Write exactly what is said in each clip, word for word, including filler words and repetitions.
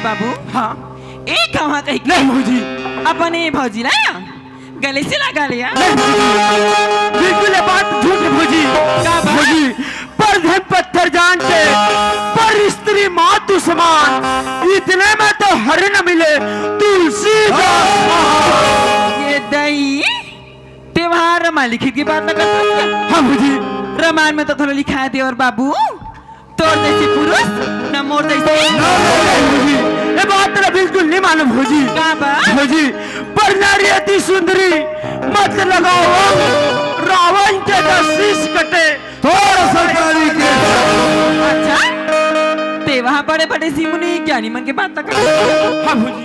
बाबू, हाँ। एक हवा कही के नहीं भौजी। अपन ए भौजी ला गले से लगा लिया। नहीं भौजी, बिल्कुल ये बात झूठ है भौजी। का बात? भौजी, पर धन पत्थर जान के, पर स्त्री मातु समान, इतने में तो हरि न मिले तुलसीदास महान। ये दई, तें हा रमायन लिखे के बात ना करत हस का? हाँ भौजी। रमायन में तो थोड़ा लिखा है देवर बाबू, तोर जैसे पुरुष, न मोर जैसे। नहीं, नहीं, नहीं, भौजी, ये बात तो बिल्कुल नहीं मानो भौजी। का बात? भौजी, पर नारी अति सुंदरी, मत लगाओ अंग, रावण के दस शीश कटे। थोड़ा सा तारी के। अच्छा, तें हा बड़े बड़े ऋषि मुनि ज्ञानी मन के बात तक। हाँ भौजी।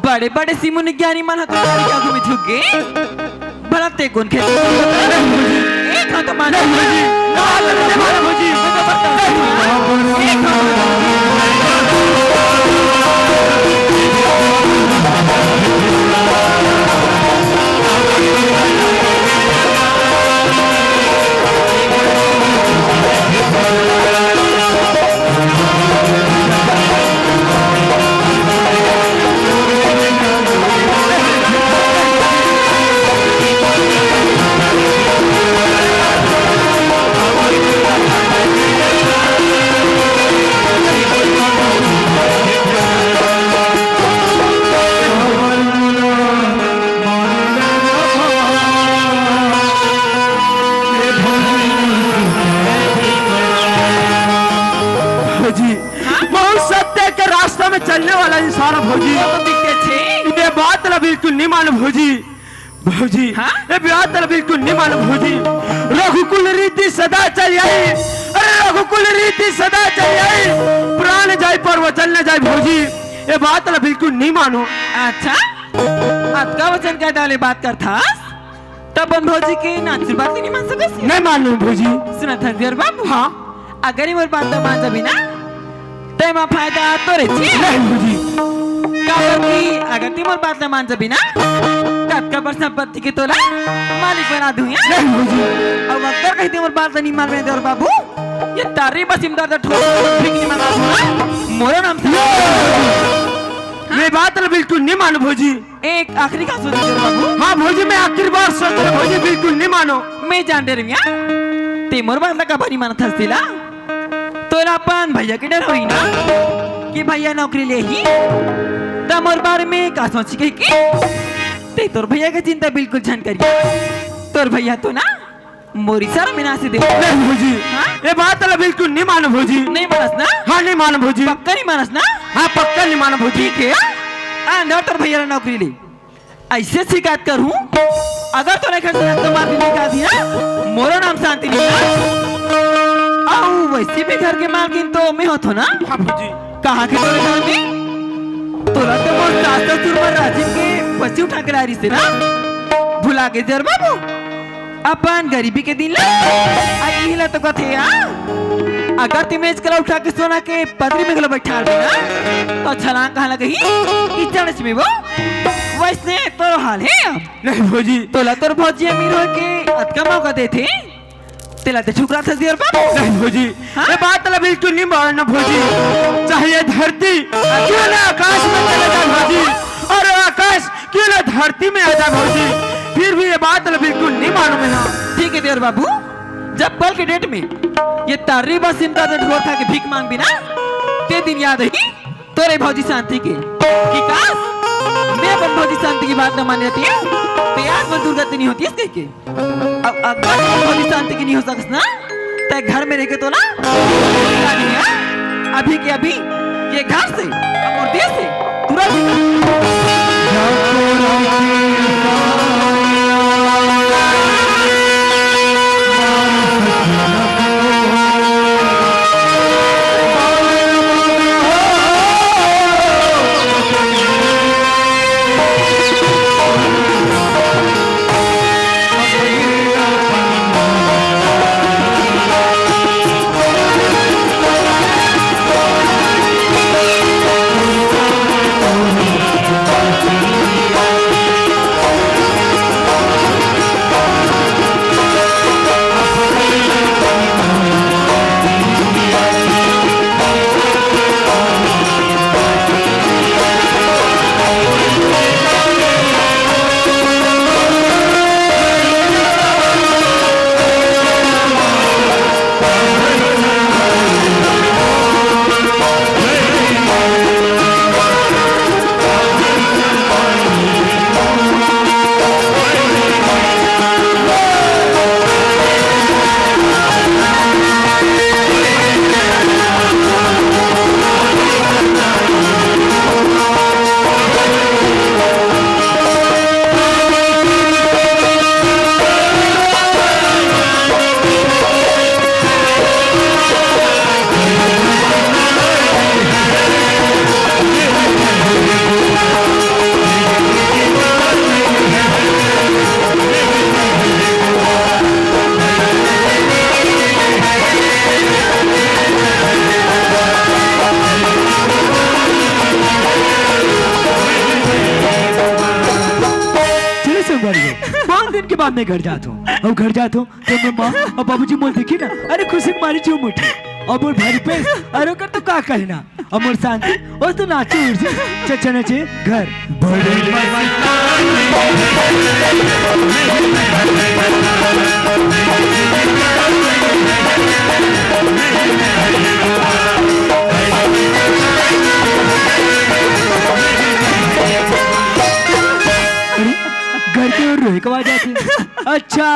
बड़े बड़े ऋषि मुनि ज्ञानी मन ह तो तारी के आगू में झुक गे। भला तें कोन खेती? एक हाथ तो मान। नहीं भौजी, नहीं मानो भौजी। एक हाथ। भौजी, हाँ? बहुत सत्य के रास्ता में चलने वाला इंसान है भौजी। वो तो दिखते छे। ये बात ला बिल्कुल नहीं मानो भौजी। भौजी, हाँ? ये बात ला बिल्कुल नहीं मानो भौजी। रघुकुल रीति सदा चल आई, अरे रघुकुल रीति सदा चल आई, प्राण जाए पर वचन न जाए भौजी। ये बात ला बिल्कुल नहीं मानो। अच्छा, अतका वचन का डाले बात करथस? त अपन भौजी के नाचुर बात नहीं मान सकस? नहीं मानूं भौजी। सुनत हस देवर बाबू? हाँ। अगर ये मोर बात ला मान जाबे ना, त एमा फायदा तोरे छे। नहीं भौजी। काबर कि अगर तें मोर बात ला मान जाबे ना, त अतका बड़ संपत्ति के तोला मालिक बना दूं यार। नहीं भौजी। अउ अगर कहीं तें मोर बात ला नहीं मानबे देवर बाबू, ये तारी बस इमदार दा ठोक भीख नहीं मांगा दूं ना। मोरो नाम से। नहीं भौजी। ये बात ला बिल्कुल नहीं मानो भौजी। एक आखिरी का सोच रहे बाबू। हाँ भौजी, मैं आखिरी बार सोच रहे भौजी, बिल्कुल नहीं मानो। मैं जान दे रही हूँ, तें मोर बात ला कबा नहीं मानत हस तेला। तोला अपन भैया के डर होई ना कि भैया नौकरी ले ही, त मोर बारे में का सोची कही के? तें तोर भैया के चिंता बिल्कुल झन करिया। तोर भैया तो ना मोर इशारा में नाचे दे। नहीं भौजी, हाँ? ये बात ला बिल्कुल नहीं मानो भौजी। नहीं मानस ना? हाँ, नहीं मानो भौजी। पक्का नहीं मानस ना? हाँ, पक्का नहीं मानो भौजी। ठीक है, हाँ? अंदर तोर भैया ला नौकरी ले। ऐसे शिकायत करूं, अगर तोरे घर से रक्त मार के निकाल दिया, मोरो नाम शांति नहीं ना। अउ वैसे भी घर के मालकिन तो मैं होत हों ना। हाँ भौजी। कहाँ के तोरे घर में? तोला तो मोर सास ससुर मन राजिम के बच्ची उठा के ला रहिसे ना, भुला गे देवर बाबू अपन गरीबी के दिन ला। आ इही ला तो कथे आ, अगर तें मेज कला उठा के सोना के पदरी में घलो बैठा देना, तो छलांग कहाँ लगही? कीचड़ में वो। वैसने तोरो हाल हे अब। नहीं भौजी। तोला तोर भौजी अमीर होय के अतका मौका देथे, तेला तें ठुकराथस देवर बाबू। नहीं भौजी, हाँ? ये बात ला बिल्कुल नहीं मानो भौजी। चाहे ये धरती क्यों ना आकाश में चले जाए भौजी, और आकाश क्यों ना धरती में आ जाए भौजी, फिर भी ये बात ला बिल्कुल नहीं मानो मैं। हाँ। ठीक है देवर बाबू, जब कल के date में ये तारी बस इमदार दा ढोर खा के भीख मांगबे ना, ते दिन याद आही तोरे भौजी शांति के कि काश मैं अपन भौजी शांति के बात न माने रहती, ते आज मोर दुर्गति नहीं होतिस कहिके। अब अगर तोर भौजी शांति के नहीं हो सकस ना, ते घर में रह के तो ना, अभी के अभी ये घर से, अब मोर देश से तुरंत निकल। बहुत दिन के बाद मैं घर जात हूँ। अउ घर जात हूँ तो मैं माँ अउ बाबूजी मोर देखी ना, अरे खुशी के मारे झूम उठी। अउ मोर भाई रुपेश, अरे ओकर तो का कहना। अउ मोर शांति, ओ तो नाचे उर्जी, चचा नचे घर। बड़ी मस्तानी। अरे, घर के ओर रोए के आवाज आथे। अच्छा,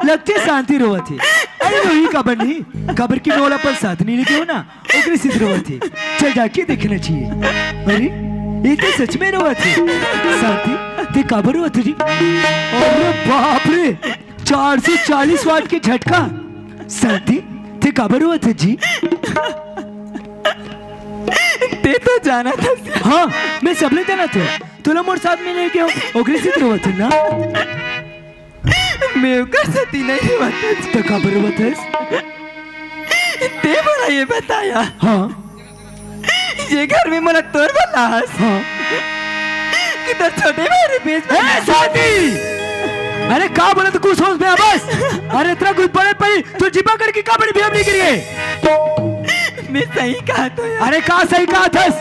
लगथे शांति रोवत हे। अरे, रोही काबर नहीं, काबर कि मैं ओला अपन साथ नहीं लेके हो ना, ओकरे सेती रोवत हे। चल जाके देखना चाहिए। अरे, ये तो सच में रोवत हे। शांति, ते काबर रोवत हे जी? अरे बाप रे, चार सौ चालीस वाट के झटका। शांति, ते काबर रोवत हे जी? ते तो जानत हस। हाँ, मैं सबले जानत हूँ। तोला मोर साथ में लेके हो, ओकरे सेती रोवत हे ना। मैं ओकर सेती नहीं रोवत हस। त काबर रोवत हस? ते मोला ये बताया। हाँ। ये घर में मोला तोर बर लाहस। हाँ। कि तोर छोटे भाई रुपेश ए, शांति! अरे का बोलत हे, कुछ होश में आ बस। अरे इतना कुछ बड़े पड़ी, तू जिबा करके का बड़ी भी हम नहीं करिए। मैं सही कहा तो यार। अरे का सही कहा थस?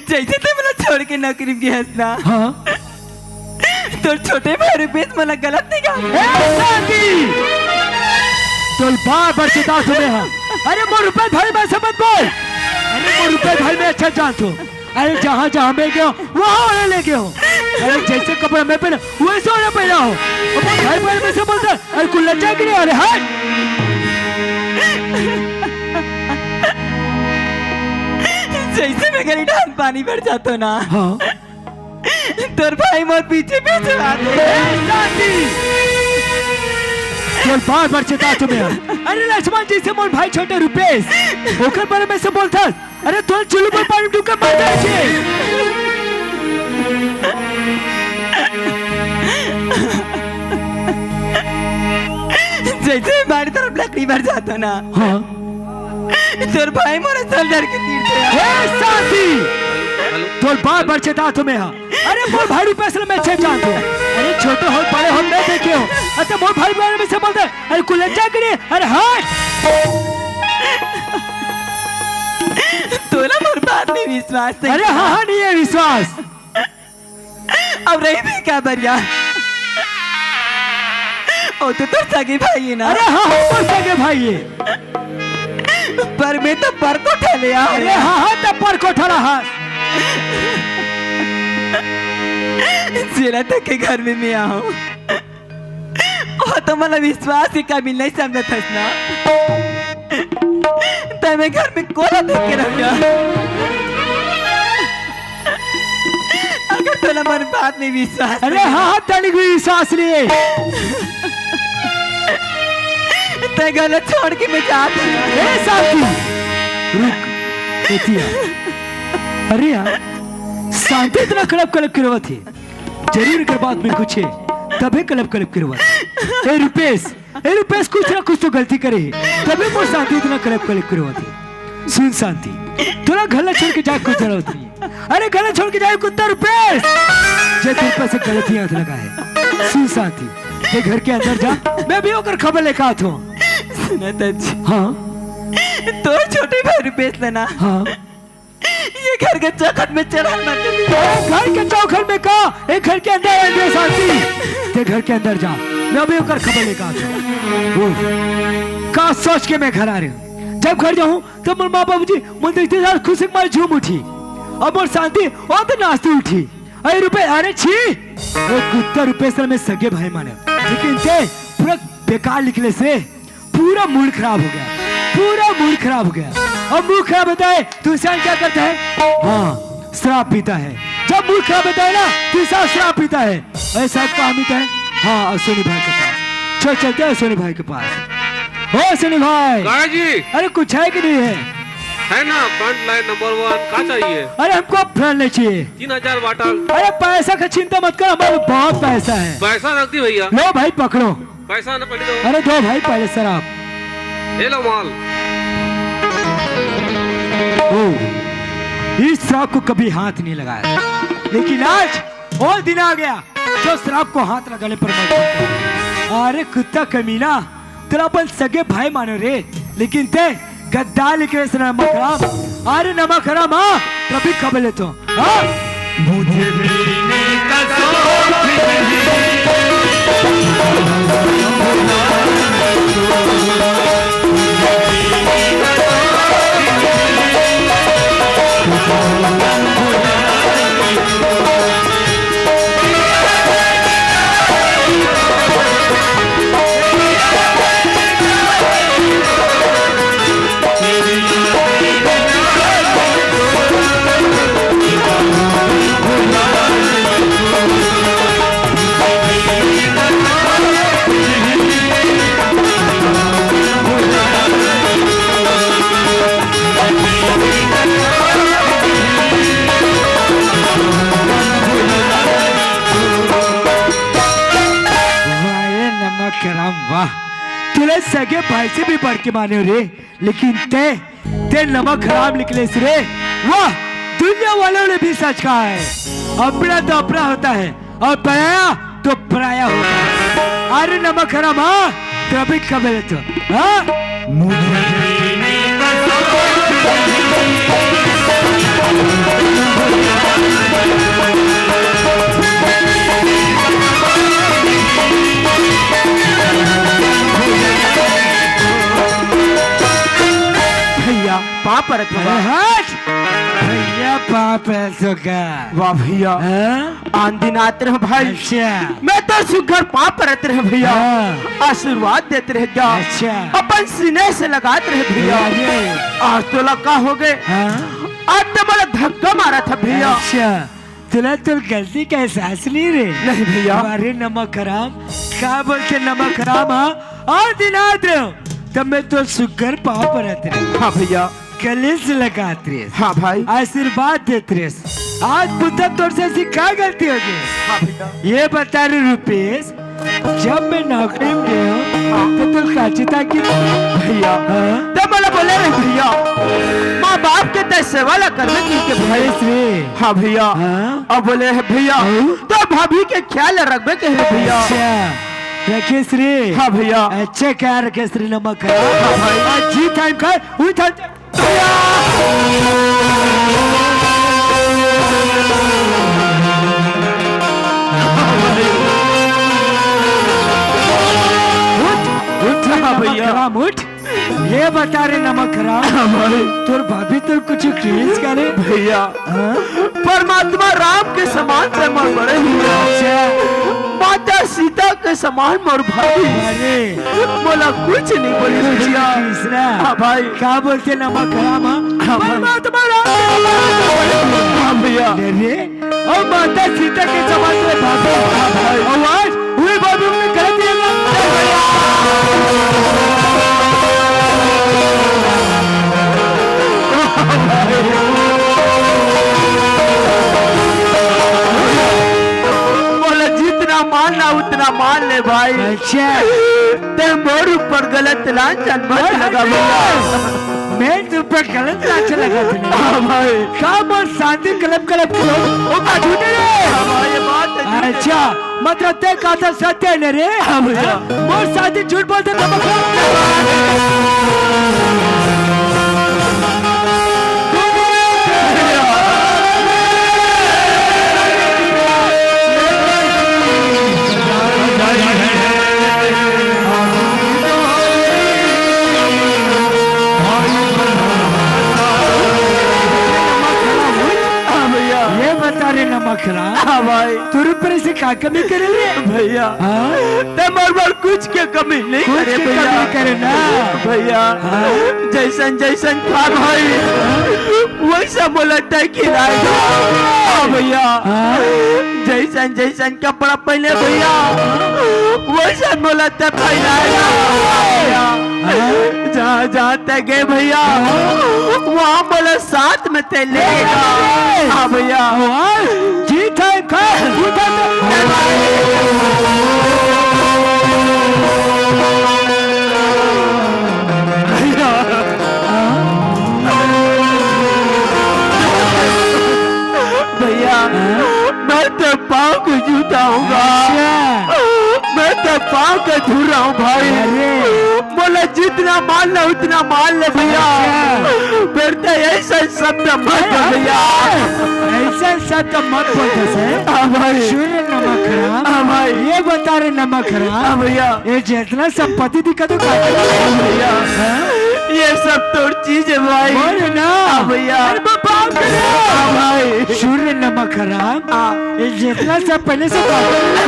जैसे ते मोला छोड़ के नौकरी में गे हस ना। हाँ। तोर छोटे भाई रुपेश मोला गलत नहीं कहा। ए, शांति! तोला बार-बार चेतात हूँ मैं हा। अरे, मोर रुपेश भाई मैं से मत बोल। अरे, मोर रुपेश भाई मैं अच्छा जानत हूँ। अरे, जहाँ-जहाँ मैं गया हूँ, वहाँ वाला लेके हो। अरे, जैसे कपड़ा मैं पहना, वैसे वाला पहना हो। अब भाई भाई मैं से बोलता, अरे, कुल लज्जा के नहीं, अरे, हट। जैसे मैं गली डाल पानी भर जाता हूँ ना। हाँ। तोर भाई मोर पीछे पीछे आथे। ए, शांति! तोला बार-बार चेतात हूँ मैं हा। अरे लक्ष्मण जैसे मोर भाई छोटे रुपेश, ओकर बारे में से बोलथस। अरे तोला चुल्लू पर पानी डूब के मर जाए छे। जैसे हमारी तरफ लकड़ी भर जाता ना। हाँ। तोर भाई मोर असल डर के तीर पे हे शांति! तोला बार-बार चेतात हूँ मैं हा। अरे मोर भाई रुपेश ल मैं अच्छे जानत हूँ। अरे छोटे हो, बड़े हो, मैं देखे हूँ। अच्छा मोर भाई बारे में से बोलता है। अरे कुल लज्जा के नहीं, अरे हट! तोला मोर बात नहीं विश्वास नहीं। अरे हाँ, हाँ, नहीं है विश्वास। अब रही भी का बरिया? ओ तो तोर सगे भाई है ना? अरे हाँ, हाँ, मोर सगे भाई है। पर मैं तो पर कोठा ले आ। अरे हाँ, हाँ, त पर कोठा रहा। जेला तक के घर में मैं आऊँ। ओ तो मतलब विश्वास के काबिल नहीं समझत हस ना। त मैं घर में कोला देख के रहूँगा। अगर तोला मोर बात नहीं विश्वास अरे हाँ, हाँ, तनिक भी विश्वास नहीं है। ते गलत छोड़ के मैं जात हूँ। ए शांति, रुक, एती आ। अरे यार, शांति इतना कड़प कड़प के रोवत हे। जरूर एकर बात में कुछ है, तबे कड़प कड़प के रोवत हे। ए रुपेश, ए रुपेश, कुछ ना कुछ तो गलती करे हे, तबे मोर शांति इतना कड़प कड़प के रोवत हे। सुन शांति, तोला घर ला छोड़ के जाए कुछ जरूरत नहीं है। अरे घर ला छोड़ के जाए कुत्ता रुपेश, जे तोर पास गलती हाथ लगा है। सुन शांति, ते घर के अंदर जा, मैं भी ओकर खबर लेके आत हूँ। सुना तज। हाँ। तोर छोटे भाई रुपेश ल ना। हाँ। ये घर के चौखट में चढ़ा मत दे। ए, घर के चौखट में का? ए, घर के अंदर आ गए शांति। ते घर के अंदर जा, मैं अभी ओकर खबर लेके आत हूँ। ओह, का सोच के मैं घर आ रही हूँ? जब घर जाऊँ, तब मोर माँ बाबूजी मोर देखते साथ खुशी के मारे झूम उठी। अब मोर शांति, ओ तो नाचते उठी। अरे रुपे, अरे छी, वो कुत्ता रुपेश ल मैं सगे भाई माने, लेकिन ते पूरा बेकार निकले से। पूरा मूड खराब हो गया, पूरा मूड खराब हो गया। अब मूड खराब होता है तो इंसान क्या करता है? हाँ, शराब पीता है। जब मूड खराब होता है ना, तो इंसान शराब पीता है। ऐसा कहाँ मिलता है? हाँ, अश्विनी भाई के पास। चल, चलते हैं अश्विनी भाई के पास। ओ अश्विनी भाई, का जी? अरे कुछ है कि नहीं है? है ना, फ्रंट लाइन नंबर वन। का चाहिए? अरे हमको फ्रंट नहीं चाहिए। तीन हजार बॉटल। अरे पैसा का चिंता मत कर, हमारे पास बहुत पैसा है। पैसा रख दी भैया। लो भाई पकड़ो। पैसा ना पड़ी तो। अरे दो भाई पहले शराब। ले लो माल। ओ, इस शराब को कभी हाथ नहीं लगाया, लेकिन आज वो दिन आ गया। जो श्राप को हाथ लगाने पर मजबूर कर। अरे कुत्ता कमीना, तेला अपन सगे भाई माने रे, लेकिन ते गद्दार निकलेस रे नमक हराम। अरे नमक हराम, हाँ, तेला भी खबर लेथों, हाँ? मुझे भी नहीं कसौटी नहीं। वाह, ए नमक हराम, वाह। तुले सगे भाई से भी बढ़ के माने रे, लेकिन ते, ते नमक हराम निकलेस रे। वाह, दुनिया वालों ने भी सच कहा है, अपना तो अपना होता है और पराया तो पराया होता है। अरे नमक हराम, हाँ, तेला भी खबर लेथों, हाँ? मुझे भी नहीं कसौटी नहीं। भैया, पाँव परत हँव। अरे हट! भैया, पाँव परत हँव का? वाह भैया। हाँ? आन दिन आत रहेंव भाई। अच्छा। मैं तो सुग्घर पाँव परत रहेंव भैया। हाँ। आशीर्वाद देत रहे गा। अच्छा। अपन सीने से लगात रहे भैया। अरे। आज तोला का होगे? हाँ। आज तो मोला धक्का मारत हे भैया। अच्छा। तुला तोर गलती का एहसास नहीं रे? नहीं भैया। अरे नमक हराम, का बोलते नमक हराम, हाँ? आन दिन आत रहेंव, तब मैं तोर सुग्घर पाँव परत रहेंव। हाँ भैया। कलेश लगात रहेस। हाँ भाई। आशीर्वाद देत रहेस। आज पुत्र तोर से ऐसी का गलती होगे? हाँ भैया। ये बता रे रूपेश, जब मैं नौकरी में गेंव, हाँ। तो तोर काची ताकी भैया। हाँ? तब मोला बोले रहे भैया, माँ बाप के तैं सेवा ला करबे कहिके भैया। रे। हाँ भैया। हाँ? अब बोले हे भैया, हाँ? तोर भाभी के ख्याल रखबे कहे भैया। अच्छा, रखेस रे। हाँ भैया। अच्छा, का रखेस रे नमक हराम? हाँ भाई। आज जी time का, उही time उठ, उठ रे हाँ भैया। नमक हराम, उठ। ये बता रे नमक हराम, हाँ भाई। तोर भाभी तोर कुछ किहिस का रे? भैया, हाँ? परमात्मा राम के समान तैं मोर बड़े भैया। अच्छा। माता सीता के समान मोर भाभी। अरे। मोला कुछ नहीं बोलिस कुछ भैया। नहीं किहिस ना। हाँ भाई। का बोलते नमक हराम, हाँ? हाँ भाई। परमात्मा राम के समान तैं मोर बड़े भैया। हाँ भैया। अरे, अउ माता सीता के समान तैं भाभी। हाँ भाई। अउ आज उही भाभी के गलती हे ना। मोला जितना मानना उतना मान ले भाई। अच्छा। तैं मोर ऊपर गलत लांछन मत अरे लगा भैया। भैया। मैं तुम पे गलत लांछन लगात हँव। हाँ भाई। का मोर शादी कलप कलप करो? ओ का झूठे रे? हाँ भाई, ये बात तो झूठे। अच्छा, मतलब तैं कहत हस सत्य हे ना रे? हाँ भैया। हाँ? मोर शादी झूठ बोलत हस, नमक हराम। हाँ भैया। ये बता रे नमक हराम। हाँ भाई। तोर ऊपर से का कमी करे रे? भैया। हाँ? तैं मोर बर कुछ के कमी नहीं कुछ करे के भैया। कमी करे ना। भैया। हाँ? जैसन जैसन खा भाई, वैसा मोला तैं खिलाए। हाँ भैया। हाँ? जैसन जैसन कपड़ा पहने भैया, वैसा मोला तैं पहनाए। हाँ? जहाँ जहाँ तैं गे भैया, वहाँ मोला साथ में तैं लेगा। हाँ भैया। हाँ, जी time का, उधर तो भैया, भैया, मैं मैं तो पाँव के जूता हूँ गा। अच्छा। मैं तो पाँव के धूरा हूँ भाई। अरे। बोला जितना मान ले उतना मान ले भैया। अच्छा। मेरे तो ऐसा शब्द मत बोल भैया। ऐसा शब्द मत बोल जैसे। हाँ भाई। सुन रे नमक हराम। हाँ भाई। ये बता रे नमक हराम। हाँ भैया। ये जितना संपत्ति दिखा तो काटे। भैया। हाँ? ये सब तोर चीज है भाई। बोल ना। हाँ भैया। अरे बाप रे। हाँ भाई। सुन रे नमक हराम। हाँ। ये जितना सब पहले से बात।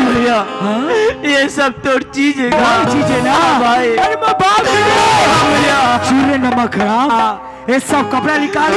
भैया। हाँ? ये सब तोर चीज है। कौन चीज है ना? हाँ भाई। अरे मैं बाप रे। हाँ भैया। सुन रे नमक हराम। हाँ। ये सब कपड़ा निकाल।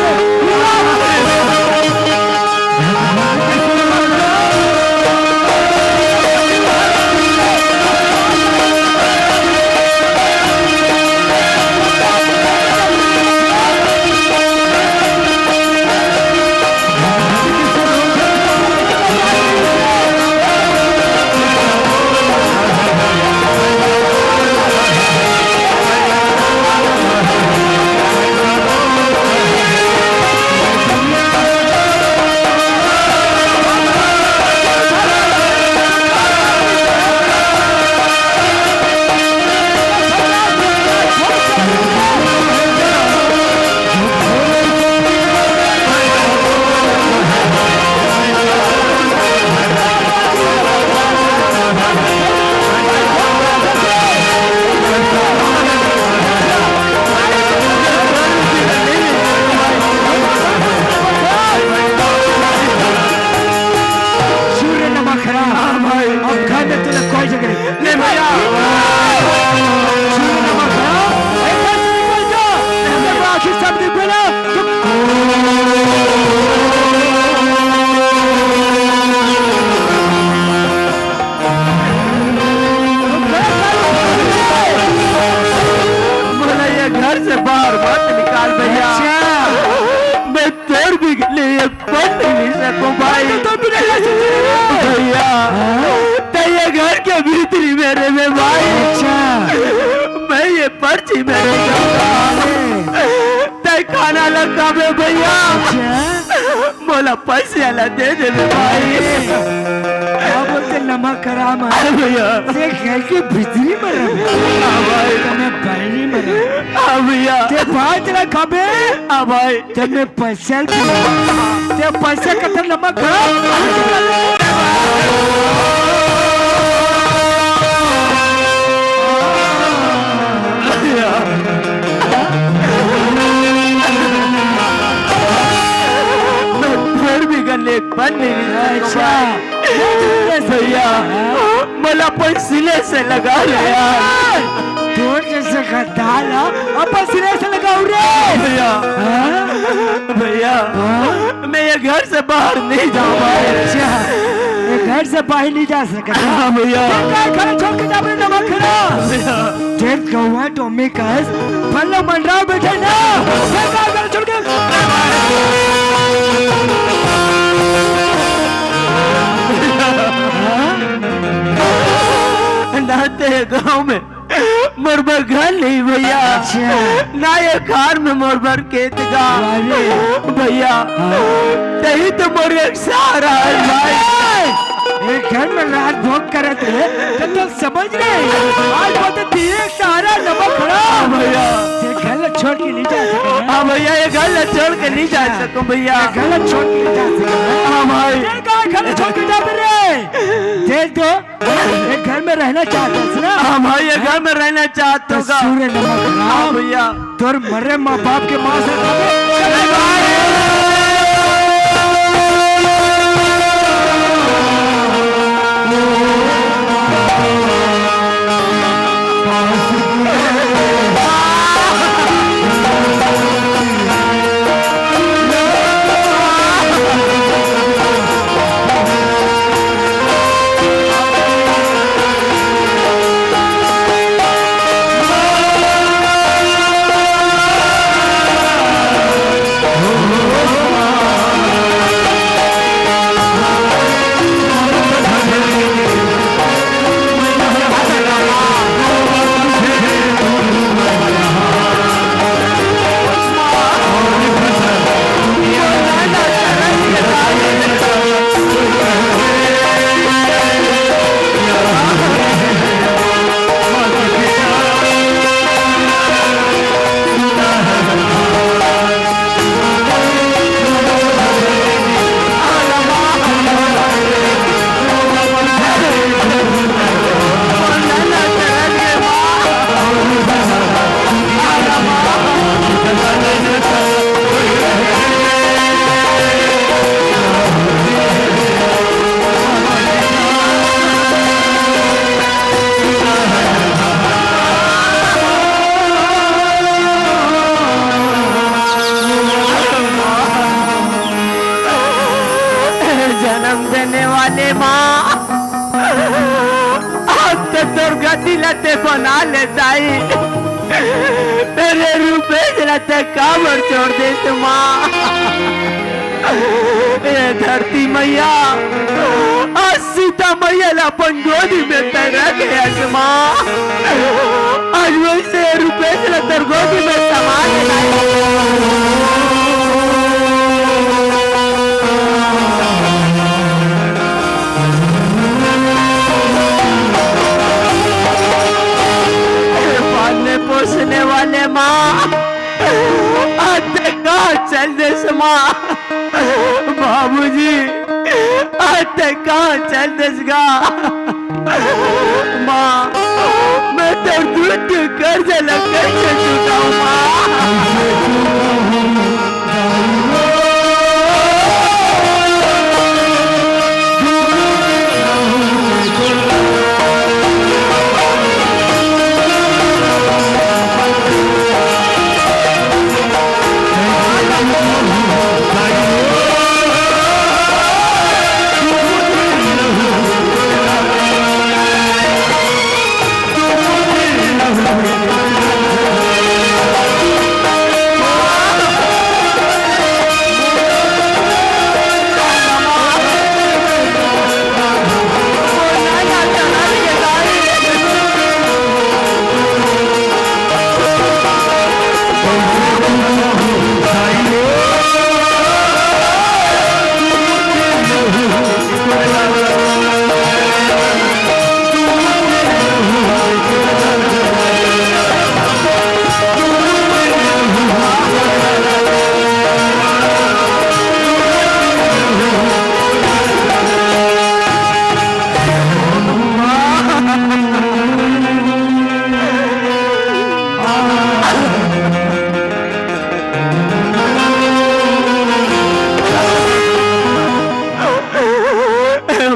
सूर्य नमक हरा। हाँ भाई। अब घर में तेरे कोई जगह नहीं। ले भैया। सूर्य नमक हरा। एक बार से निकल जा। एक बार आखिर सब निकल जा। बोला, ये घर से बाहर मत निकाल भैया। अच्छा। मैं तोर भी के लिए एक पल नहीं सकूं भाई। तो बिना ऐसे चले गए। भैया, हाँ? तो ये घर के भीतरी मेरे में भाई। अच्छा। मैं ये पर्ची मेरे में। अरे। तय खाना लगा में भैया। अच्छा। मोला पैसे वाला दे दे बे भाई। का बोलते नमक हराम है। हाँ भैया। ये घर के भीतरी में रहे। हाँ भाई। तो मैं बाहरी में रहे। हाँ भैया। ते बात ना खाबे। हाँ भाई। ते मैं पैसे पी। ते पैसे कतर नमक हराम। भैया। मैं फिर भी गले बन नहीं सकता अच्छा। भाई। भैया, मला अपन सिले से लगा ले यार। तोर जैसे गद्दार ला अपन सिले से लगाऊ रे। भैया। हाँ? भैया, हाँ? मैं ये घर से बाहर नहीं जाऊँ भाई। अच्छा, ये घर से बाहर नहीं जा सकता। हाँ भैया। ये घर छोड़ के जा, मेरे नमक हरा। भैया। जेठ गौवा टॉमी कस, फल्लो मंडराव बैठे ना, सरकार कर छोड़ के। ना ते गांव में मोर बर घर नहीं भैया, अच्छा। ना ये खार में मोर बर खेत गा। अरे। भैया, हाँ। तही तो मोर एक सहारा है भाई। एक घर में रात भोग करत रहे, तो तुम समझ रहे हो? आज बोलते तेरे सहारा नमक हराम। हाँ भैया। ये घर छोड़ के नहीं जा सकता। हाँ भैया, ये घर छोड़ के नहीं जा हाँ। सकूं भैया। ये घर छोड़ के नहीं जा सकता। हाँ भाई। ये कहाँ घर छोड़ के जा रे? दे दो। ये घर में रहना चाहता है ना? हाँ भाई, ये घर में रहना चाहता तो होगा। सूर्य नमक हराम। हाँ भैया। तोर मरे माँ बाप के माँ से खाबे। चले भाई। जन्म देने वाले माँ, अब तो तोर गति ला ते बना ले दाई। मेरे रूपेश ला ते काबर छोड़ देस माँ? ए धरती मैया, आज सीता मैया ला अपन गोदी में ते रख लेस माँ। आज वैसे रूपेश ला तोर गोदी में समा ले दाई। पालने पोसने वाले माँ, आज ते कहाँ चल देस माँ? बाबूजी, आज ते कहाँ चल देस गा? माँ, मैं तोर दूध के कर्जा ला कैसे चुकाऊँ माँ?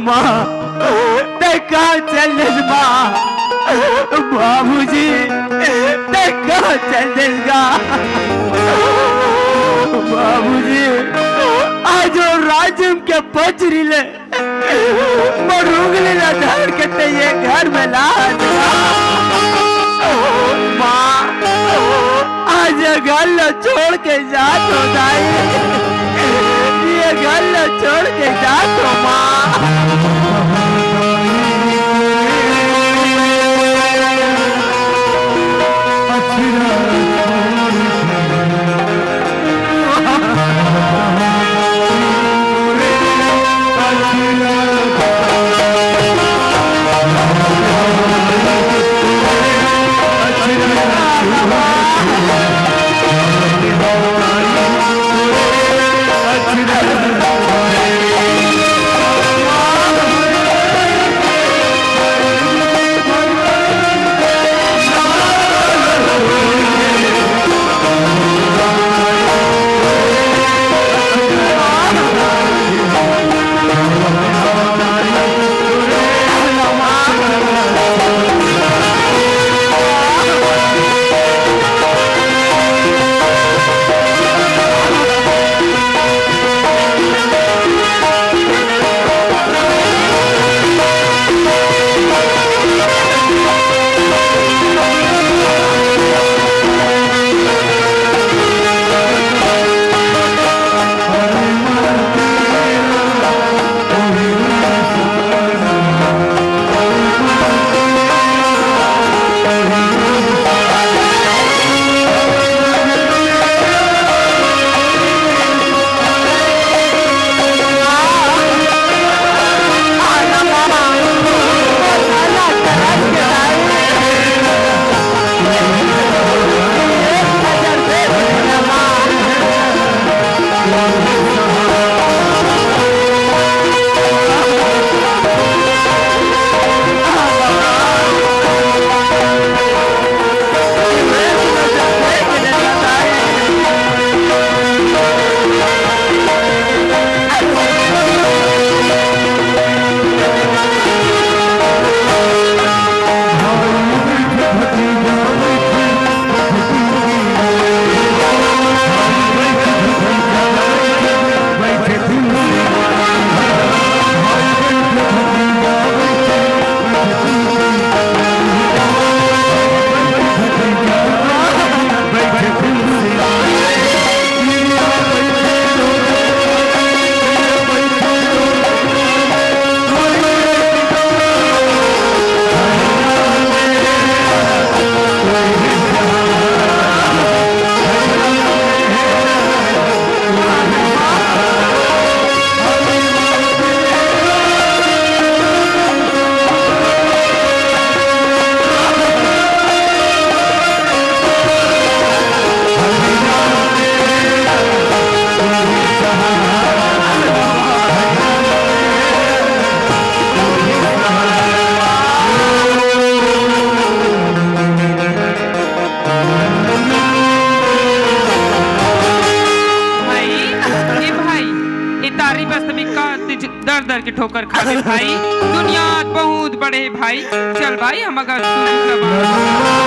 माँ, ते कहाँ चल देस माँ? बाबूजी, ते कहाँ चल देस गा? बाबूजी, आज वो राजिम के पचरी ले मोर उंगली ला धर के ते ये घर में ला। माँ, आज ये घर ला छोड़ के जात हों दाई, ये घर ला छोड़ के जात हों माँ। दर दर के ठोकर खाबे भाई, दुनिया बहुत बड़े भाई। चल भाई, हम अगर सुन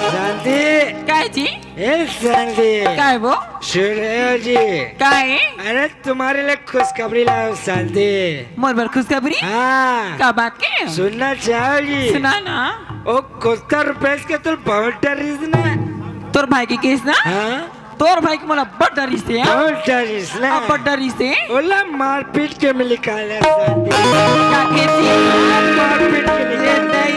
शांति। काय जी? ए शांति। काय वो? सुन रहे हो जी? काय? अरे तुम्हारे लिए खुशखबरी लाया हूँ शांति। मोर बर खुशखबरी? हाँ। का बात के? सुनना चाहोगी? सुना ना। ओ कुत्ता रुपेश के तो बहुत डरिस ना। तोर भाई के केस ना? हाँ। तोर भाई के मोला बड़ डरिस हे, हाँ? बहुत डरिस ना। अब बड़ डरिस हे। ओला मारपीट के में निकाले शांति। का खेती? मारपीट के निकाले। दई,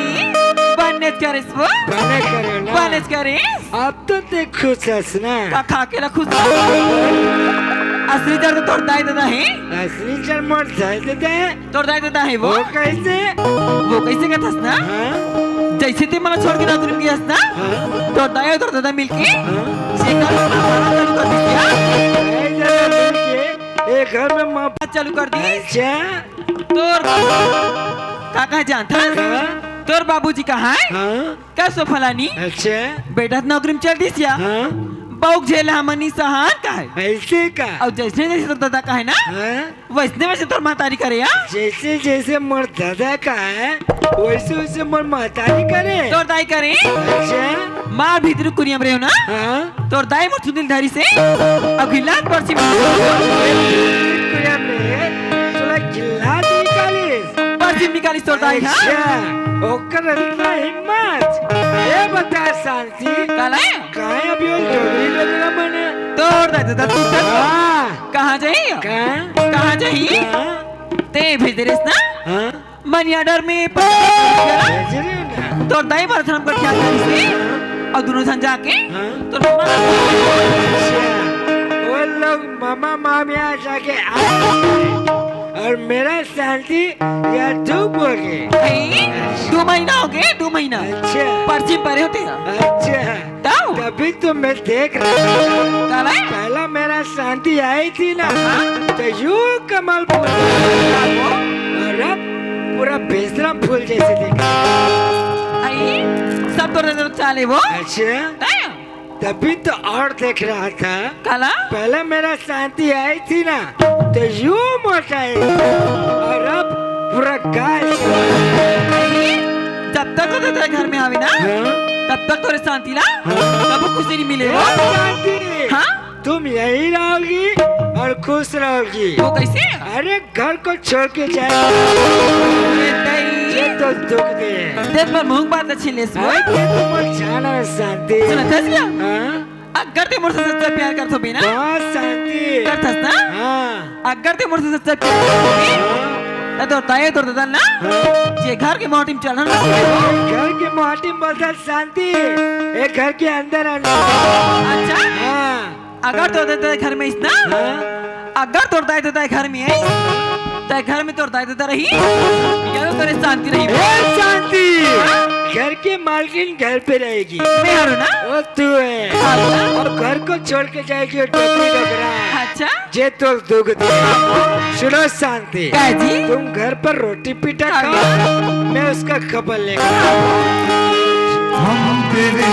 बने करिस वो? बने करे ना। बने करिस? अब तो ते खुश हस ना। का खा के ला खुश हस? असली जर तो तोर दाई ददा हे। असली जर मोर दाई ददा हे। तोर दाई ददा हे वो। वो कैसे? वो कैसे कथस ना? हाँ। जैसे ते मला छोड़ के नौकरी में गयस ना। हाँ। तोर दाई अउ तोर ददा मिलके। हाँ। जेकर मारा चालू कर दिस। ए, जरा मिलके, ए घर में माँ चालू कर दिस। अच्छा। तोर का कहा जानथस? हाँ। तोर बाबूजी कहाँ हे? हाँ। का सो फलानी? अच्छा। बेटा तो नौकरी में चल दिस या। हाँ। बउक झेला हमनी सहान का हे। ऐसे का? अउ जैसे जैसे तोर दादा का हे ना, हाँ। वैसने वैसे तोर महतारी करे या। जैसे जैसे मोर दादा का हे, वैसे वैसे मोर महतारी करे। तोर दाई करे। अच्छा। माँ भीतरी कुरिया में रहे हो ना। हाँ। तोर दाई मोर चुंदी ल धरिस हे, अउ घिलात परछी में। कुरिया में, तोला घिलात निकालिस। परछी निकालिस तोर दाई, हाँ? अच्छा, ओकर इतना हिम्मत। ए बता शांति। काला? काय अभी वो डोगरी डोगरा मने? तोर दाई, दाई, तू कर। हाँ। कहाँ जाही? कहाँ? कहाँ जाही? कहाँ? ते भेज दे रेस ना? हाँ। मनी ऑर्डर में पैसा भेजे ना। तोर दाई बर धरम कर ख्याल करिस हे। अउ दुनों झन जाके हाँ। तोर मामा अच्छा। वो लोग मामा मामिया जाके आ गए। अउ मेरा शांति या दू हो गए। भाई, दू महीना हो गए, दू महीना। अच्छा। परछी परे होते हैं। अच्छा। तब? तभी तो मैं देख रहा था। काला? पहला मेरा शांति आई थी ना, हाँ? तो यूं कमल फूल, और अब पूरा बेसरा फूल जैसे दिख रहा है। आई, सब तो नजर चाले वो। अच्छा। तब? तभी तो और देख रहा था। काला? पहला मेरा शांति आई थी ना, तो यूं मोटाई, और अब पूरा गाय। आई, जब तक तो तेरे घर में आवे ना, हाँ? तब तक तोरे शांति ला, हाँ? कबू खुशी नहीं मिले। ए, शांति। हाँ? तुम यही रहोगी और खुश रहोगी। वो कैसे? अरे, घर को छोड़ के जाए। ये तो दुख दे। देख, मैं मुंह बात अच्छी लेस। अरे, ये तो मत जाना शांति। सुनत हस क्या? हाँ? अगर ते मोर से सच्चा प्यार करत होबे ना? बहुत शांति। करत हस ना? हाँ। अगर ते मोर से सच्चा प्यार करत होबे, हाँ। त तोर दाई तोर ददा ना, हाँ। जे घर के मोहटी में चलना ना। घर के मोहटी में बस शांति, एक घर के अंदर आना। अच्छा? हाँ। अगर तोर दाई ददा घर में आइस ना, हाँ। अगर तोर दाई ददा घर में आइस, त घर में तोर दाई ददा रही, या तो तोरे शांति रही। ए शांति, हाँ? घर के मालकिन घर पे रहेगी। मैं हूँ ना? वो तू है। अच्छा। और घर को छोड़ के जाएगी वो डोकरी डोकरा। अच्छा। जे तोर दुख दे। सुनो शांति। का जी? तुम घर पर रोटी पीटा खाओ, मैं उसका खबर लेकर। हम तेरे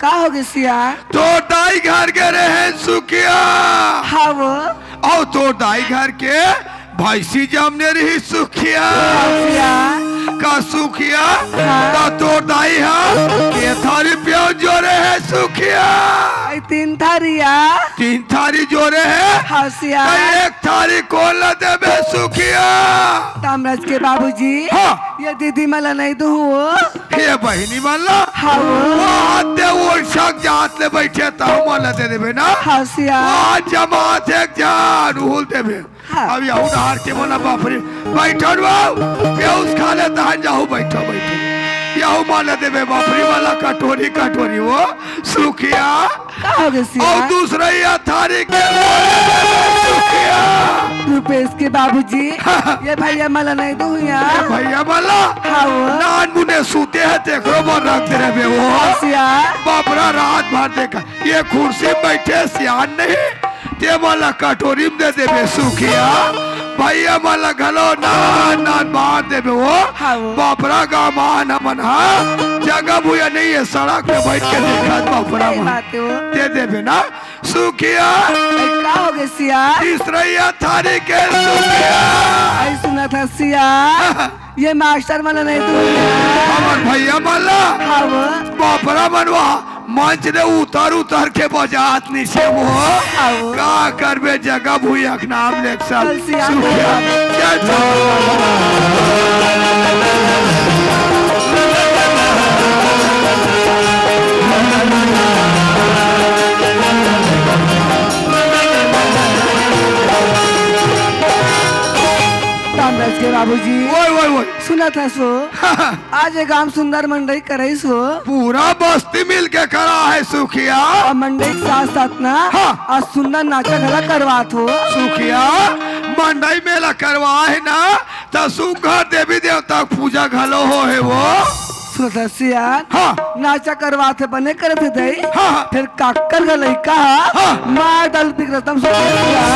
का होगे सियान? तोर दाई घर गे रहेन सुखिया। हाँ वो। अउ तोर दाई घर के भैंसी जमने रहिस सुखिया। हाँ सियान। का सुखिया? हाँ। त तोर दाई ह के थारी प्याज जोरे हे सुखिया? अई तीन थारी या। तीन थारी जोरे हे? हाँ सियान। त एक थारी कोन ला देबे सुखिया? तामरस के बाबूजी। हाँ। ये दीदी मन ला नइ दूहूँ। हे बहिनी मन ला? हाँ वो। वाह, ते ओइसक जात ले बइठे, तहूँ मन ला दे देबे ना? हाँ सियान। वाह, जमात एक जान उहुल देबे। हाँ। अब यहू डहार के मन ला बाप रे, बइठो न बाबू, पेउस खा ले तहन जाहू, बइठो, बइठो। यहू मन ला देबे बाप रे, मन ला कटोरी, कटोरी वो, सुखिया। का होगे सियान? अउ दूसरा ये थारी के सुखिया। रुपेश के बाबूजी, ये भैया मन ला नइ दूहूँ या। ये भैया मन ला? हाँ वो। नान मुने सूते हे, तेकरो बर रख दे रहे वो। हाँ सियान। बाप रे, रात भर देखा, ये कुर्सी में बइठे सियान नहीं, ते मन ला कटोरी में दे देबे सुखिया। भैया मन ला घलो नान नान बांट देबे वो। हाँ वो। बाप रे, गाँव मन हमन हा जगह भुइयाँ नहीं हे, सड़क पे बइठ के देखत बाप रे सही मन। बात हे वो। दे देबे ना सुखिया। अरे का होगे सियान? तीसरा ये थारी के सुखिया। अई सुनत हस सियान, ये मास्टर मन ला नइ दूहूँ या। हमर भैया मन ला? हाँ वो। बाप रे मन वा मंच ले उतर उतर के बजात निसे वो। हाँ वो। का करबे, जगह भुइयाँ के नाम लेके सब चल सियान। सुखिया। चल, चल। तामरस के बाबूजी। ओए, ओए, ओए। सुनत हस वो? आज ये गांव सुंदर मंडई करइस वो। पूरा बस्ती मिल के करा हे सुखिया। अउ मंडई के साथ साथ ना, हाँ। आज सुंदर नाचा घला करवात हो। सुखिया, मंडई मेला करवाए हे ना, त सुघर देवी देवता के पूजा घलो होहे वो। सुनत हस सियान, हाँ। नाचा करवात हे, बने करत हे दई। हाँ, हाँ। फेर काकर घर लइका हा, हाँ। मार डाल बिगड़तम सुखिया।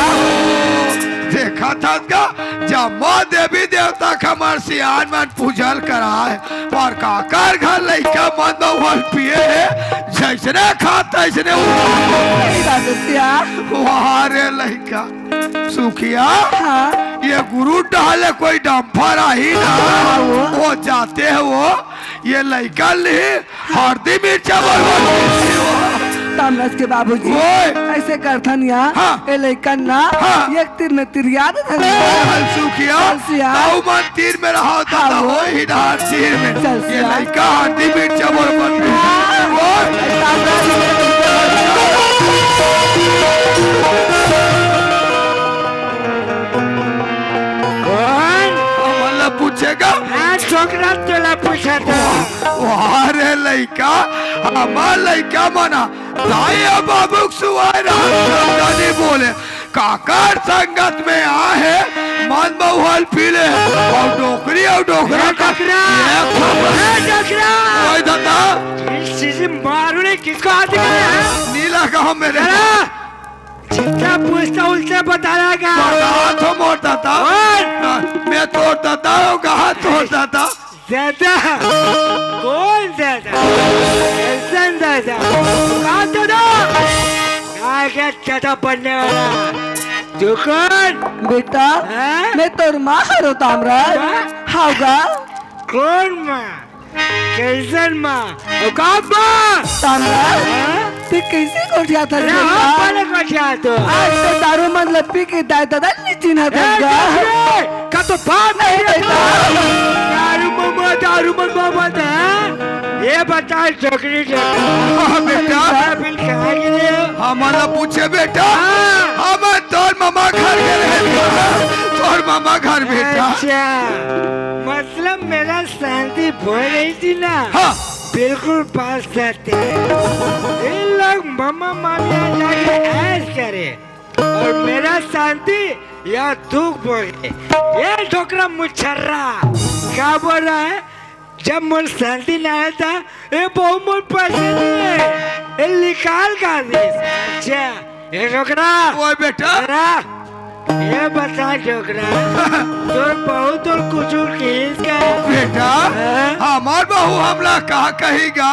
देखत हस का, जम्मो देवी देवता के हमर सियान मन पूजल कराए, पर काकर घर लइका मन दउहल पिए हे, जइसने खा तइसने उठ। सही बात हे सियान। वाह रे लइका। सुखिया, हाँ। ये गुरु डहर ले कोई डंफर आही ना, हाँ, वो। वो जाते हे वो, ये लइका ल ही हरदी मिर्चा बरबट मिर्ची वो। तामरस के बाबूजी, ओए। अइसे करथन या, हाँ। ए लइकन ना, हाँ। एक तीर में तिरिया देथन। चल सुखिया, चल सिया। ताऊ मन तीर में रहा, हाँ, दादा वो। होई ही डहार तीर में। चल ये सिया। लइका हरदी मिर्चा बरबट मिर्ची। हाँ। ओए। तामरस कोन? हमन ला पूछेगा? हाँ, छोकरा तोला पूछत हे। वाह रे लइका, हमर लइका मन हा दाई अउ बाबू के सुवाय रहत, समझा नहीं बोले। काकर संगत में आहे, मन बहुल पीले, अउ डोकरी अउ डोकरा ए का डोकरा! ये खबर। ए डोकरा! ओए दादा। इस चीज मारू नहीं, किसको हाथ दिखा रहा है? नीला गांव में रे। चला! जितना पूछता उल्टा बता रहा क्या? बता तो मोर दादा। और? हाँ, मैं तोर दादा हूँ, कहा तोर दादा? दादा? कौन दादा? कैसन दादा? कहा दादा? कहा क्या दादा बनने वाला? तू कौन? बेटा, हाँ? मैं तोर माँ हरो तामरा। माँ? हाव गा? कौन माँ? कैसन माँ? औकात माँ? तामरा, हाँ? तू कैसे गोठियाथस अरे बेटा? हाँ, पहले गोठियाथों। आज तो दारू मन ल पी के दाई ददा ल नइ चिन्हत ए, हस गा। देख रे, का तो बात नहीं नहीं रे बेटा। तू। दारू ममा, दारू ममा मत है। ये बता, छोकरी के। हाँ, बेटा। बिल कहाँ गिरे हो? हमन ला पूछे बेटा। हाँ। हम तोर ममा घर गे रहे। तोर ममा घर बेटा। अच्छा, मतलब मेरा शांति बोल रही थी ना? हाँ। बिल्कुल बात सत्य है। इन लोग ममा मामी यहाँ जाके ऐश करे और मेरा शांति यहाँ दुख भोगे। ये डोकरा मुछर्रा क्या बोल रहा है? जब मोर शांति ना रहता, ये बहू मोर पैसे नहीं है, ये निकाल का दे। अच्छा, ये डोकरा। ओए बेटा। डोकरा। ये बता डोकरा, तोर बहू तोर कुछ किहिस का? बेटा, हाँ? हमर बहू हमला का कही गा?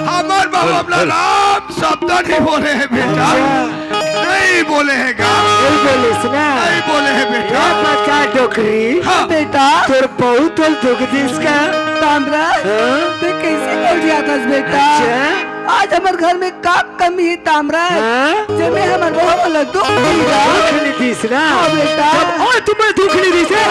हमर बहू हमला राम शब्द नहीं बोले हे बेटा। अच्छा। नहीं बोले हे गा। नहीं बोलिस ना? नहीं बोले हे बेटा। ये बता डोकरी, हाँ। बेटा। तोर बहू तोर दुख दिस का? तामरा, हाँ? तैं कइसे बोल जाथस बेटा? अच्छा। आज हमर घर में का कमी हे तामरा, हाँ? जेमे हमर बहू ला दुख दिस का? दुख नहीं दिस ना? हाँ बेटा। जब ओ तुम्हें दुख नहीं दिस हे।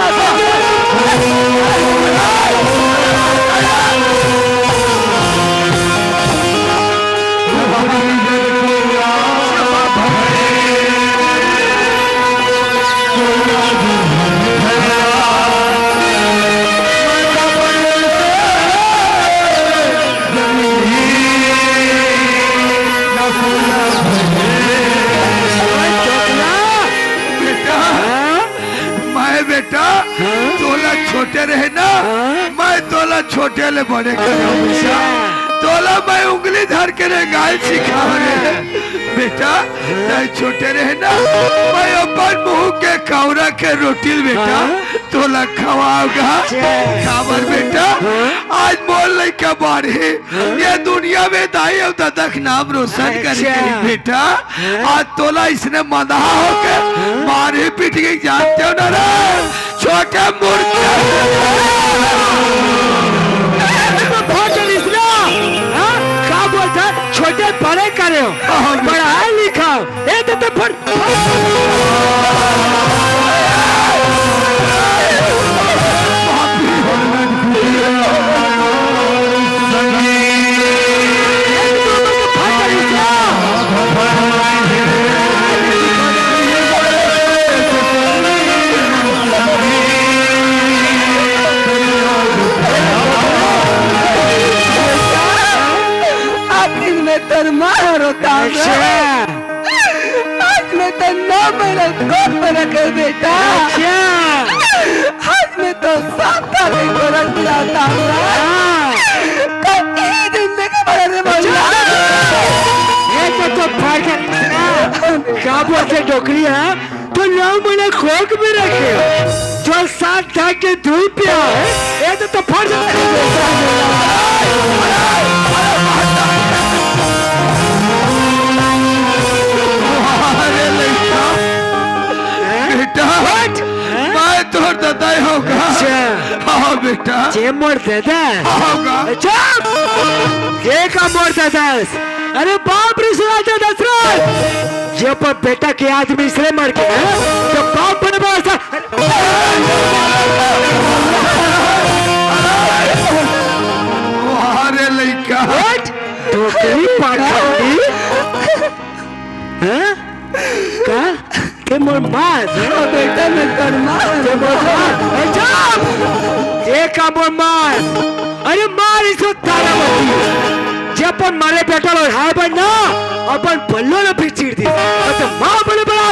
बेटा, हाँ? मैं बेटा, हाँ? तोला छोटे रहे ना, हाँ? मैं तोला छोटे ले बड़े करे हँव बेटा। अच्छा। तोला मैं उंगली धर के रेंगाय सिखावँव रे। हाँ। बेटा, हाँ? तैं छोटे रहे ना, मैं अपन मुँह के कौरा के रोटी ल बेटा, हाँ? तोला खवावँव गा। अच्छा। काबर बेटा, हाँ? आज मोर लइका बाढ़ही, हाँ? ये दुनिया में दाई अउ ददा के नाम रोशन करे अच्छा। करी बेटा। हाँ? आज तोला इसने मंदहा होके हाँ? मारही पीटही जानते हो ना रे, छोटे मूर्ख। ए, तो भाग चल इसने, हाँ? का बोलता? छोटे बड़े करे हो, हाँ, पढ़ा लिखा, ए, तो, तो फट आखिर में तोर माँ हरो तामरा। अच्छा। आज मैं तो नौ महीना कोख में रखे बेटा। अच्छा। आज मैं तो सात साल के गोरख मिला तामरा। हाँ। तो ई दिन देखे बड़ा रे बोला। ये तो, तो फाड़ के, क्या बोलते डोकरी है? तो नौ महीना कोख में रखे हो, जो सात ढाक के दूध पिया है, ये तो, तो फट जाता है। अरे लइका, हैं? बेटा, फट। हैं? मैं तोर ददा हों गा। अच्छा। हाँ बेटा। जे मोर ददा। हाँ गा। चुप। जे का मोर ददा। अरे बाप रे, सुना दे दशरथ, जे पर बेटा के आदमी इसलिए मर गया, तो बाप बने बड़ा सा। अरे लइका। हट, डोकरी पाखंडी। हैं? का? के मोर माँ? ओ बेटा, मैं तोर माँ। के मोर माँ? ए, चुप! ये का मोर माँ? अरे मार इसको तारावती। जे अपन मरे बेटा ला हाय बन ना, अपन बल्लो ला भी चीर दी। अच्छा, माँ बोले बड़ा।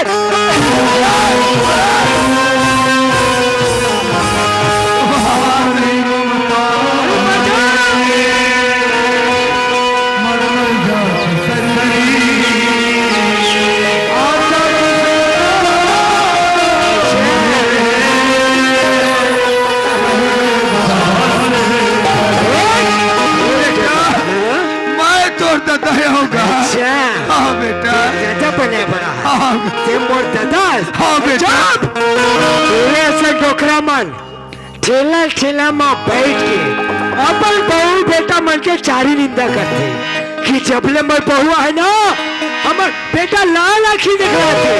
मैं तोर ददा हों गा। अच्छा। हाँ बेटा। ददा बने बड़ा। हाँ। ते मोर ददा। हाँ बेटा। चुप। तोरे असन डोकरा मन ठेला ठेला म बैठ के अपन बहू बेटा मन के चारी निंदा करथे कि जब ले मोर बहू आहे ना, हमर बेटा लाल आँखी दिखलाथे,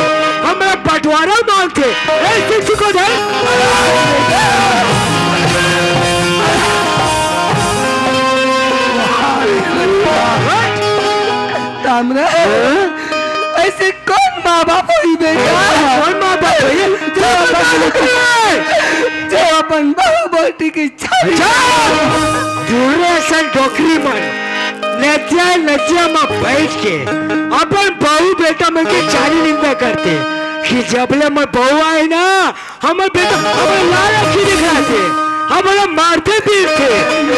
हमरा बंटवारा मांगथे। ए, सिख सिखो धर। तामरा, हाँ? ऐसे कौन माँ बाप होही बेटा? कौन माँ बाप होही? जो अपन, जो अपन बहू बेटी के चारी। अच्छा! दूर असन डोकरी मन नदिया, नदिया म बैठ के अपन बहू बेटा मन के चारी निंदा करथे कि जब ले मोर बहू आहे ना, हमर बेटा, हमर लाल आँखी दिखलाथे, हमला मारथे पीटथे,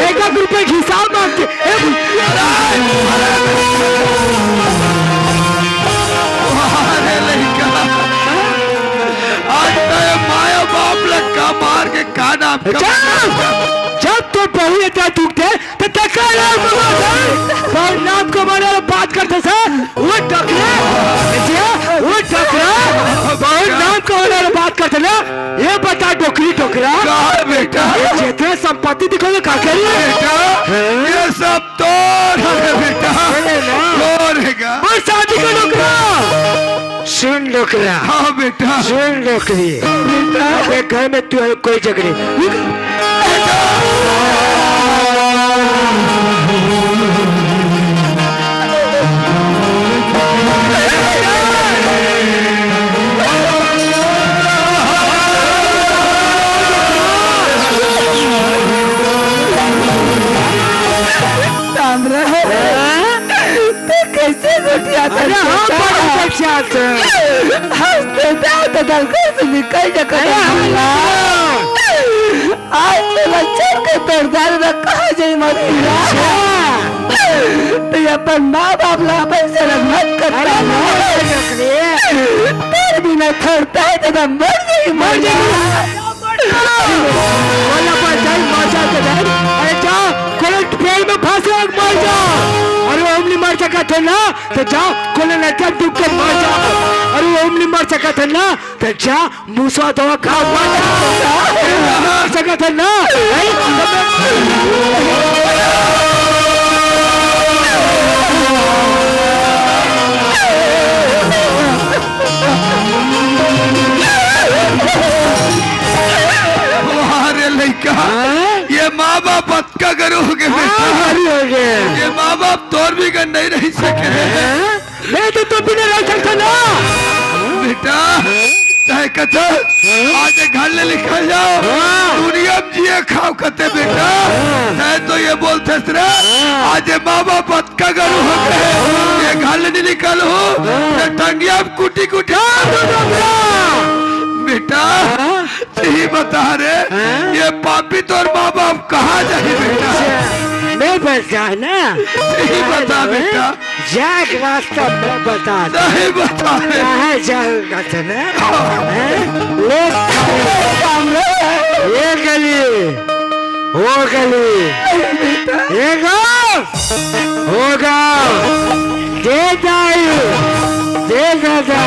एक एक रुपया के हिसाब मांगथे। ए, अरे लइका, हाँ? आज जब, जब तो बहू इतना दुख दे, तो तका नाम कमाना है। बहुत नाम कमाने वाला बात करते से, वो डोकरा, जे, वो डोकरा, बहुत नाम कमाने वाला बात करते ना। ये बता डोकरी डोकरा। का बेटा? ये जितना संपत्ति दिखोगे, का करिए? बेटा, हाँ? ये सब तो है बेटा। बोले ना। और है का? और शादी का डोकरा। सुन डोकरा। हाँ बेटा। सुन डोकरी। बेटा। अबे घर में तू कोई जगह नहीं। ताम्रा, तैं कइसे गोठियाथस अरे हाँ, बेटा? बड़ा गोठियाथस। हंसते जाओ तो घर से निकल जा अरे कदम हाँ, बोला। आज तो बच्चन के पैरदार में कहाँ जाई मरी? अच्छा। तैं अपन माँ बाप ला अपन शर्म मत करता अरे ना। नहीं, नहीं, नहीं। तोर बिना थोड़ता है तो मर जाई, मर मर जाई। जाई। बोला पर जाई, मर जा के जाई। अरे जा, कोनो पेड़ में फंसे और मर जा। अरे ओमनी मर सकत है ना, तो जा, कोनो नदिया डूब के मर जा। अरे ओमनी मर सकत है ना, तो जा, मुसवा दवा खा, मर जा। मर सकत है ना, नहीं? वाह रे लइका, हाँ? ये माँ बाप अतका गरू हो गए बेटा। हाँ, गरू हो गए। ये माँ बाप तोर बिगर नहीं रह सके। हाँ? मैं तो, तो बिना रह सकता ना। बेटा, तैं कथा, आज घर ले निकल जाओ। हाँ। दुनिया में जिए खाओ कते बेटा। हाँ। तैं तो ये बोलथस रे, हाँ। आज ये माँ बाप अतका गरू हो गए, ये घर ले नहीं निकल हो, हाँ। ये टंगिया में कुटी कुटी। हाँ, तो डोकरा। बेटा, हाँ। यही बता रे, हाँ? ये पापी तोर माँ बाप कहाँ जाही बेटा? अच्छा, मैं बस जाना। यही बता अरे, बेटा। जाए के रास्ता मैं बता दे। नहीं बता रे। कहाँ जाऊंगा तने? हाँ। हैं? ले, ये गली, वो गली, ये गाँव, वो गाँव, दे दाई, दे दादा।